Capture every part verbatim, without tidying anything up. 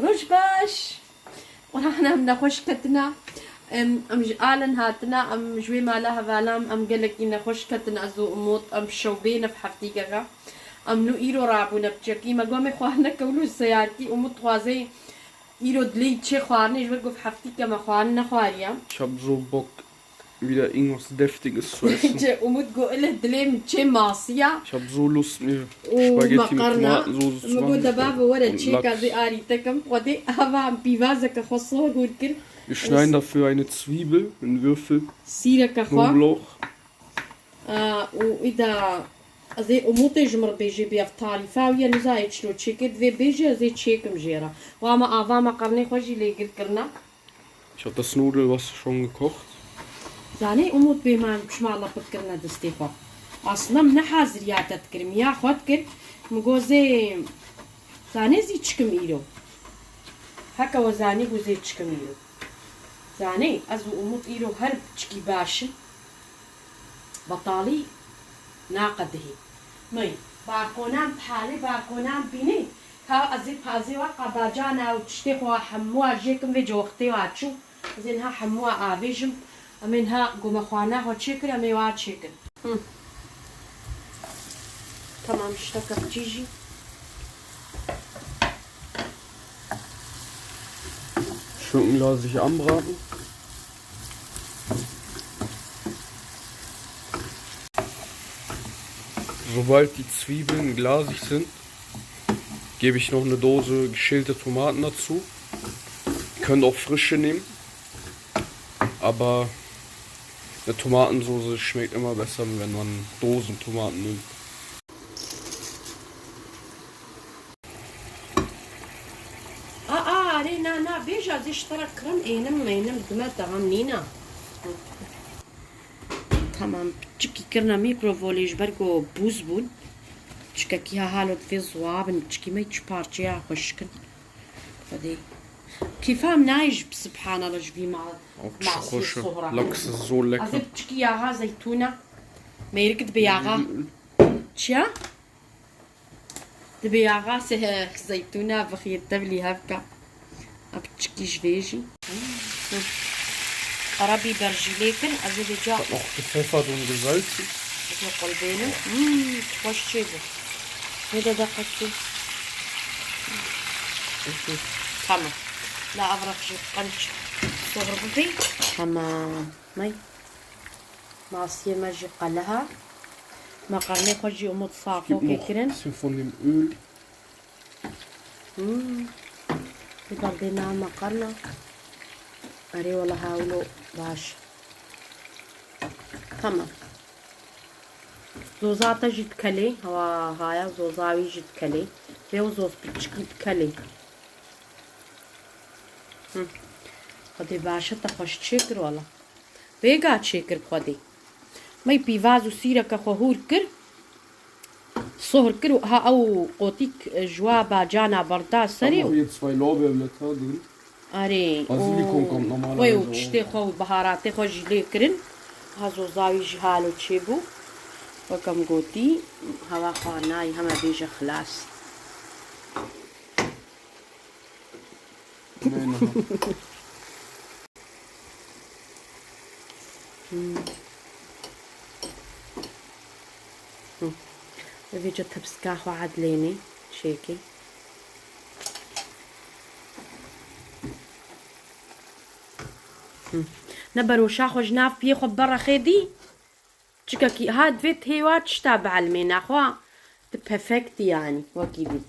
Roj baş. Qur'an em nexweş ketina. Em, em ji Alen hatina, em ji wê mala hevalam, em gelekî nexweş ketin, ez û Umut, em şewbê ne bi heftîkeke. Em nû îro rabûne piçekî, me gomê xwarineke wilo seyarkî, Umut dixwaze îro dilê çê xwarinê, ji we gof heftîke me xwarin nexwariye. Çabzo bok. Wieder irgendwas Deftiges zu essen. Umut got, ele dilê min çê masiya. Ich hab so Lust, mir Û Spaghetti mit meqerna. Tomatensoße zu Min got, machen. De bavo were Und çêka Lachs. Zê arîte kim. Xwedê ava em pîvazeke xwe sor hûr kir. Wir schneiden dafür eine Zwiebel in Würfel. Sîreke xwe. Knoblauch. Aa, û îda ez ê Umutê ji min re bêjê bê ev tarîfa wî ye, niza ê çilo çêkir, divê bêjê ez ê çêkim jê re. Wa me ava meqernê xwe jî lê gir kirina. Ich hab das Nudelwasser schon gekocht. Zanî Umut bê man pişman lapik kirine destê xwe. Aslında min ne haziriya te dikirim, ya xwe dikir. Min got zê, zanî zî çikim îro. Heke we zanî got zê çikim îro. Zanî ez û Umut îro her çikî baş in. Betalî naqedihê. Mey, balkonan, halê balkonan bînî. Ka ez ê pazê wa qebacana û tiştê xwe hemû wa jêkim vê coxtê wa çû. Ez ê niha hemû wa avêjim. Em ê niha gome xwarina xwe çêkir, em ê wa çêkin. Hı. Tamam, işte kapçî jî. Schunken lasse ich anbraten. Sobald die Zwiebeln glasig sind, gebe ich noch eine Dose geschälte Tomaten dazu. Ihr könnt auch frische nehmen, aber eine Tomatensauce schmeckt immer besser, wenn man Dosentomaten nimmt. Aa, arê, na, na, bêja zê ji te re kirim, ênim, ênim, dime, tamam, nîna. Tamam, piçikî kirine mîkrovolê ji ber ku bûz bûn. Çikekî ha halo divê ziwa bin, piçikî me çi parçeya xweşik in. Xwedê. Kêfa em nayê ji, subhanallah, ji vî ma-, Ew çi masiyê xweş e. Sohra. Laks is so lecker. Ez ê piçikî yaxa zeytûna. Mêrik dibe yaxa. Çiya? Dibê yaxa se-, zeytûna bixî tevlî hevka. A piçikî ji vê jî. Qara bîber jî lê kin, ez ê vêca Hat noch gepfeffert und gesalzen. Vêca qulbênim. Hmm, xweş çêbû. Vê de deqekî. Tamam. La ev req jî qenc sohr bibî. Tamam. Ney? Masiyê me jî qeleha. Meqernê xwe jî Umut safokê kirin. Bisschen von dem Öl. Hmm. Li berdê nav meqerna. Erê wele hewlo baş. Tamam. Zoza te jî dikelê. Hewa haya zoza wî jî dikelê. Vê û zoz piçikî dikelê. Hı. Xwedê baş e te xweş çêkir wele. Vêga çêkir xwedê. Mey pîvaz û sîreke xwe hûr kir. Sohr kir û ha ew qotîk ji wa bacana berda serê û Ama hier zwei Lorbeerblätter drin. Erê, Basilikum û kommt normalerweise xwe û tiştê xwe û biharatê xwe jî lê kirin. Ha zoza wî jî halo çêbû. Wek em gotî, hewa xwe nayê, heme bêje xilas. Ne, ne. Hmm. Hı. Vêca tepsika xwe edlênê şêkê. Hı. Ne beroşa xwe ji nav piyê xwe berexê dî. Çikekî ha divê hêwa tişta bielmê nexwe. Di perfektî yanî wekî dî.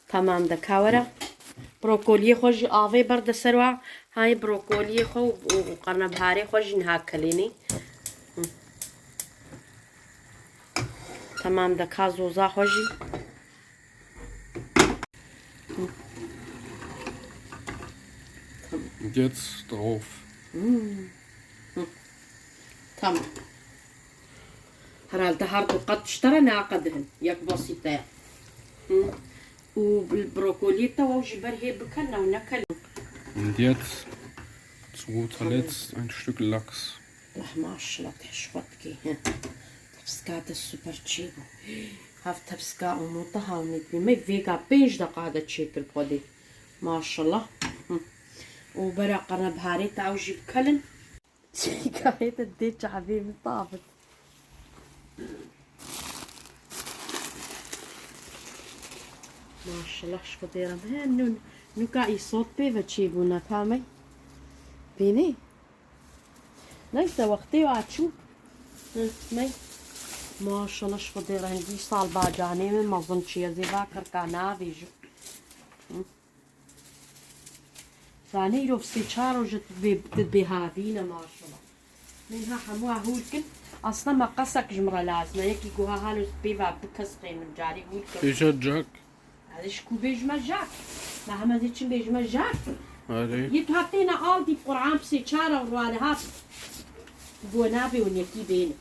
Tamam de ka were. Brokoliyê xwe jî avê berde ser wa. Hayê brokoliyê xwe û, û, û qernebiharê xwe jî niha kelênê. Hı. Tamam de ka zoza xwe jî. Hı. Tamam. Jetzt drauf. Hı. Hı. Tamam. Herhalde her du qat ji te re naqedihin. Yek basîte ye. Hı. Û brokoliyê te ew jî ber hê bikelne û nekelin. Und jetzt, zu guter Letzt, ein Stück Lachs. Wah, maşallah, te ji xwe dikê. Hı. Tepsika te super çêbû. Ev tepsika umûta hawnê dibî me vêga pênc deqa de çêkir xwedê. Maşallah. Hı. Û bera qernebiharê te ew jî bikelin. Çîkayê te dê çavê min tavit. Maşallah ji xwedê re. He, nû, nûka îsot pê ve çêbûne tamey. Bînî? Neyse, wextê wa çû. Hı, ney. Maşallah ji xwedê re. Hindî sal bacanê min mezin çi ye. Zê va kirka navêjim. Hı. Zanî îro sê çar roj tu bê, tu bê havî ne maşallah. Min ha hemû hûl kin. Aslında meqesek ji min re lazim e. Yekî guha halo pê va bikesqê min carî hûl kin. Bêje cak. Ez ji ku bêjime jak. Me heme dê çin bêjime jak. Erê. Yê tu hatê ne al dî Qur'an bi sê çar roj re hat. Bo nabê hûn yekî bêne.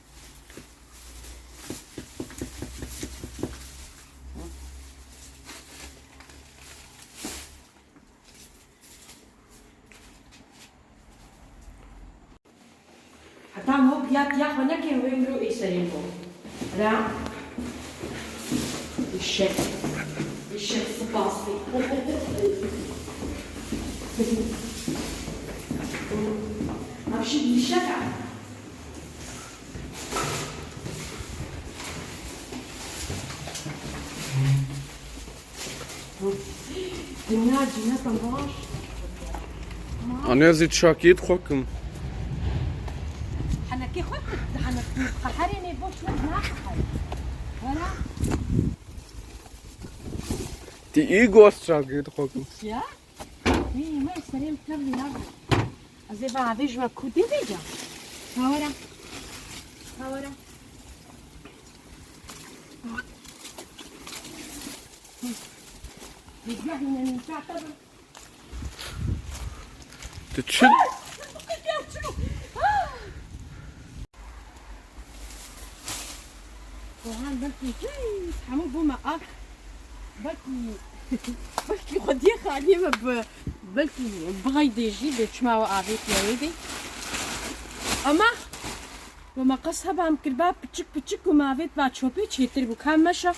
Heta ho piya piya xwe neke wê miro ê serê xwe. Ra. Eşek. Eşek spasî. Ev jî eşek e. Dinya cîneta baş. Anne, ez ê çakiyê dixwekim. Henekê xwe kir, di henek-, qeherê nê boş ne, ne qeherê. Wala. Ti î gost çakiyê dixwekim. Ya? Wî, me serê min tevlî nabî. Ez ê biavêjime ku dê vêca. Hawara. Hawara. Tezgah yine nîşa te bin. Tu çi? Kohan belkî, hey, hemû bû me ah. Belkî, belkî xwediyê xaliyê me bi, belkî bixeydê jî bê çima we avêtiye wê dê. Ama we meqes heba em kirba piçik piçik û me avêt ba çopê çêtir bû. Ka meşa.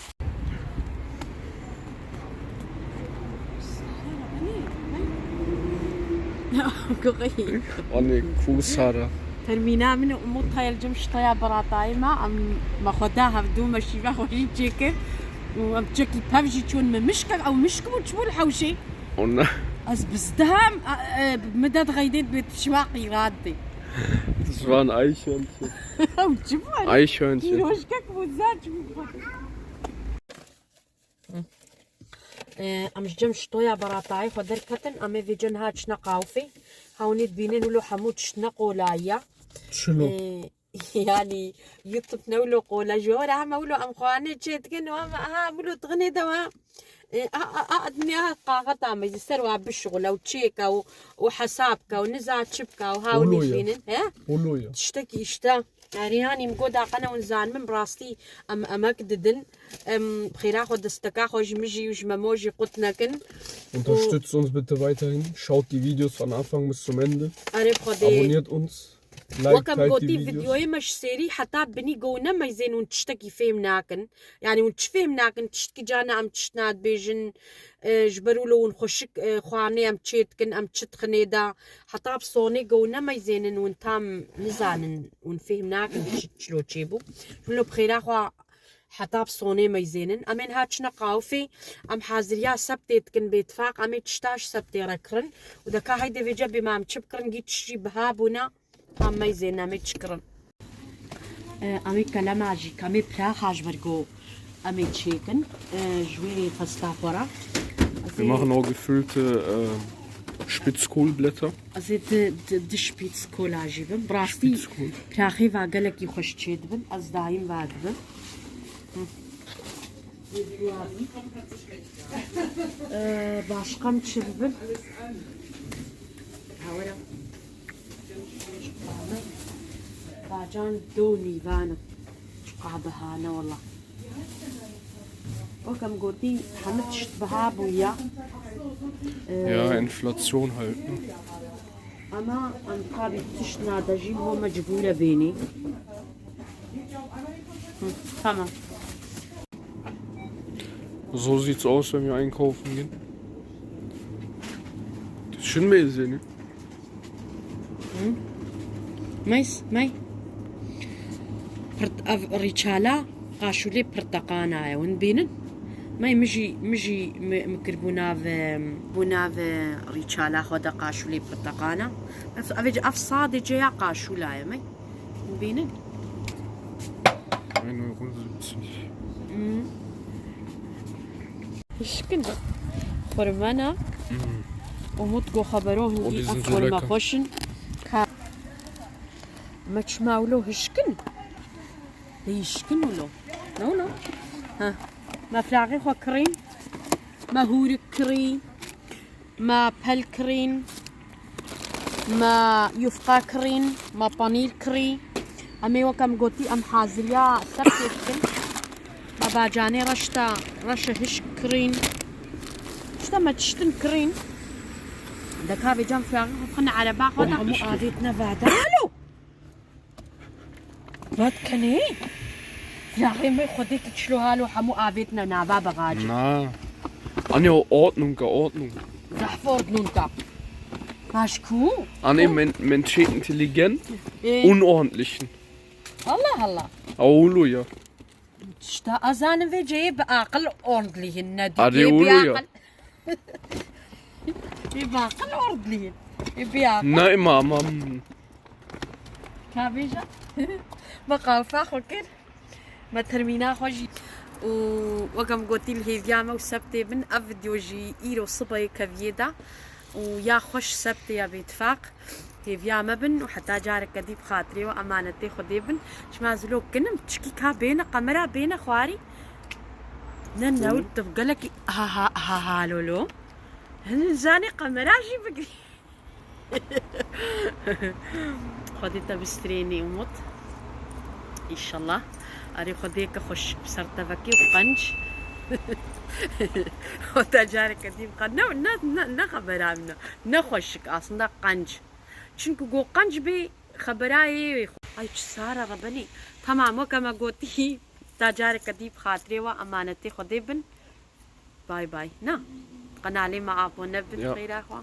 Anê ku sara. Termîna min û Umut heye li cem şitaya biratayê me. Em me xwe da hevdû me şîva xwe jî çêkir. Û em çekî pev jî çûn me mişk, ew mişk bû çi bû li hewşê? Ona. Ez bizdeham, e, e, min de dixeydê dibê tu şiva qîrat dê. Zivan ay şön. Ew çi bû? Ay şön. Pîrojkek bû, zer çi bû? Em ji cem şitoya beratayê xwe derketin, em ê vêce niha çine qawfê. Hewnî dibînin wilo hemû tişt ne qolayiya. Çilo. Ee, yani YouTube ne wilo qola ji we re heme wilo em xwanê çê dikin û heme aha wilo dixinê de wa. Ee, a, a, a, dinya qaxeta me ji ser wa bişixule û çêke û, û hesabke û niza çi bike û hewnî dibînin. He? Wilo ye. Tiştekî işte. Erê, yanî min got, daqe ne hûn zanibin, bi rastî em emek didin. Em bi xêra xwe desteka xwe ji min jî û ji Memo jî qut nekin. Û unterstützt uns bitte weiterhin. Schaut die Videos von Anfang bis zum Ende. Erê, bi Xwedê. Abonniert uns. Like, wek em gotî, teilt die Videos. Videoyê me ji sêrî heta binî go nemeyzên hûn tiştekî fêm nakin. Yanî hûn çi fêm nakin, tiştkî cana em tişt nadibêjin. E, ji ber wilo hûn xweşik, e, xwanê em çê dikin, em çi dixinê de, heta bi sonê go nemeyzênin, hûn tam nizanin, hûn fêhm nakin çi, çilo çêbû. Wilo bi xêra xwe heta bi sonê meyzênin. Em ê niha çine qawifê, em haziriya sebtê dikin bêtifaq, em ê tişta ji sebtê re kirin. Û deka heyde vêce bê me em çi bikirin, gî tişt jî biha bûne. Tam meyzê nemê çikirin. Ee, em ê kelema jî, em ê piraxa ji ber ku em ê çêkin, ee, ji wê pesta xwe re. Wir machen auch gefüllte, ähm, Spitzkohlblätter. Ez ê di, di, di Spitzkohla jî bim. Bi rastî Spitzkohl. Piraxê va gelekî xweş çêdibin. Ez daîm va dibim. Hı. Ee, başka em çi bibin? Hawara. Bacan do nîvan e. Çiqa biha ne wala. Wek em gotî, hemû tişt biha bûye. Ee, Ya, enflasyon halt, ne? Ama em tabî tişt nadejîn, ho mecbûr e bênî. Hı, tamam. So sieht's aus, wenn wir einkaufen gehen. Das ist schon mehr Sinn. Meys, mey. Pirt-, ev rîçala qaşûlê pirteqana ye, hûn dibînin? Mey, min jî, min jî mi, mi kir bû nav, bû nav rîçala xwe de qaşûlê pirteqana. Ev, ev, ev sadece ya qaşûla ye, mey. Hûn dibînin? Aynen, hûn dibînin. Hmm. Hişkin. Xurmena. Hmm. Umut go xebero O hindî bizim ev xurme zirveka. Xweşin. Ka. Me çima wilo hişkin? Hişkin wilo. No, no. Ha. Me flaxê xwe kirîn. Me hûrik kirî. Me pel kirîn. Me yufqa kirîn. Me panîr kirî. Em ê wek em gotî em haziriya sebtê dikin. Me bacanê reşta, reşe hişk kirîn. İşte me tiştin kirîn. Deka vêcan flaxê xwe bixine ereba xwe de. Hemû avêt neva de. Alo! Wat kenê? Flaxê me xwedê ki çilo halo hemû avêt ne nava bexaci. Na. Anne, Ordnung, Ordnung. Zehf ordnunka. Paşku. Anne, men, men intelligent, Ee. Unordentlichen. Allah Allah. Aulu ya. İşte azanim ve ceyê bi aqil ordentlichen ne Arê diye bi ulu ya. Aqil. Ê bi aqil ordentlichen. Ê bi aqil. Ne imamam. Ka bêje. Me qawfa xwe kir. Me termîna xwe jî. Û wek em gotî li hêviya me û sebtê bin ev video jî îro sibeyê keviyê de. Û ya xweş sebtê ya bêtifaq. Hêviya me bin û heta careke dî bi xatirê we emanetê Xwedê bin. Çima ez lo kinim, çikî ka bêne qemera bêne xwarî. Ne newt tu gelekî ha ha ha ha lolo. Hin zanê qemera jî bigirî. Xwedê te bistrênî Umut. Înşallah. Arê Xwedê ke xweşik bi ser te vekê û qenc. Heta careke dî bi qenc. Ne, ne, ne, ne xebera min e. Ne xweşik, aslında qenc. Çimku go qenc bê xeberayê wê xwe. Ay çi sar e rebenî. Tamam, weke me gotî, ta careke dî bi xatirê we emanetê Xwedê bin. Bay bay. Na. Qenalê me abone bin Ya. Xeyra xwe.